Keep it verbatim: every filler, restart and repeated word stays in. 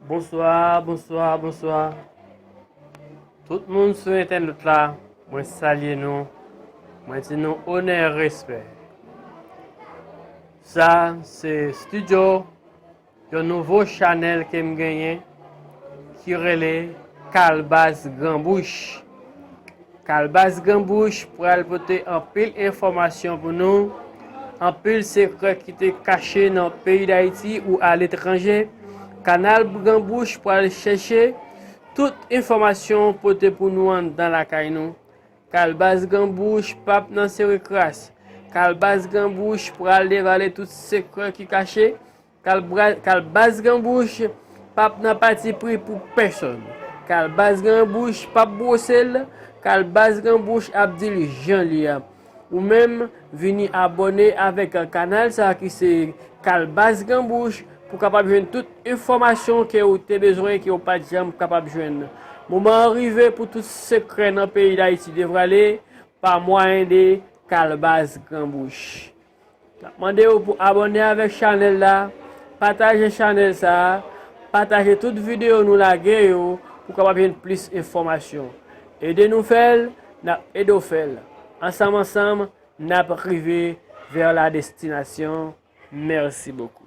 Bonswa, bonswa, bonswa. Tout moun sou entènèt la, mwen salye nou. Mwen di nou onè, respè. Sa se estidyo yon nouvo chanèl ke m genyen ki rele Kalbas Gran Bouch. Kalbas Gran Bouch pral pote anpil enfòmasyon pou nou, anpil sekrè ki te kache nan peyi Dayiti ou aletranje. Kanal Gran Bouch pral chèche tout enfòmasyon pote pou nou anndan lakay nou. Kalbas Gran Bouch p ap nan sere kras. Kalbas Gran Bouch pral devale tout sekrè ki kache. Kalbas Gran Bouch p ap nan patipri pou pèsonn. Kalbas Gran Bouch p ap bwose l. Kalbas Gran Bouch ap di l jan l ye a. Ou menm, vini abòne avèk kanal sa ki se Kalbas Gran Bouch pou kapab jwenn tout enfòmasyon ke ou te bezwen ke ou pa t janm kapab jwenn. Moman an rive pou tout sekrè nan peyi Dayiti devwale pa mwayen de Kalbas Gran Bouch. N ap mande w pou abòne avèk chanèl la, pataje chanèl sa a, pataje tout videyo nou lage yo pou kapab jwenn plis enfòmasyon. Ede nou fè l, n ap ede w fè l. Ansanm, ansanm, n ap rive vers la destination. Merci beaucoup.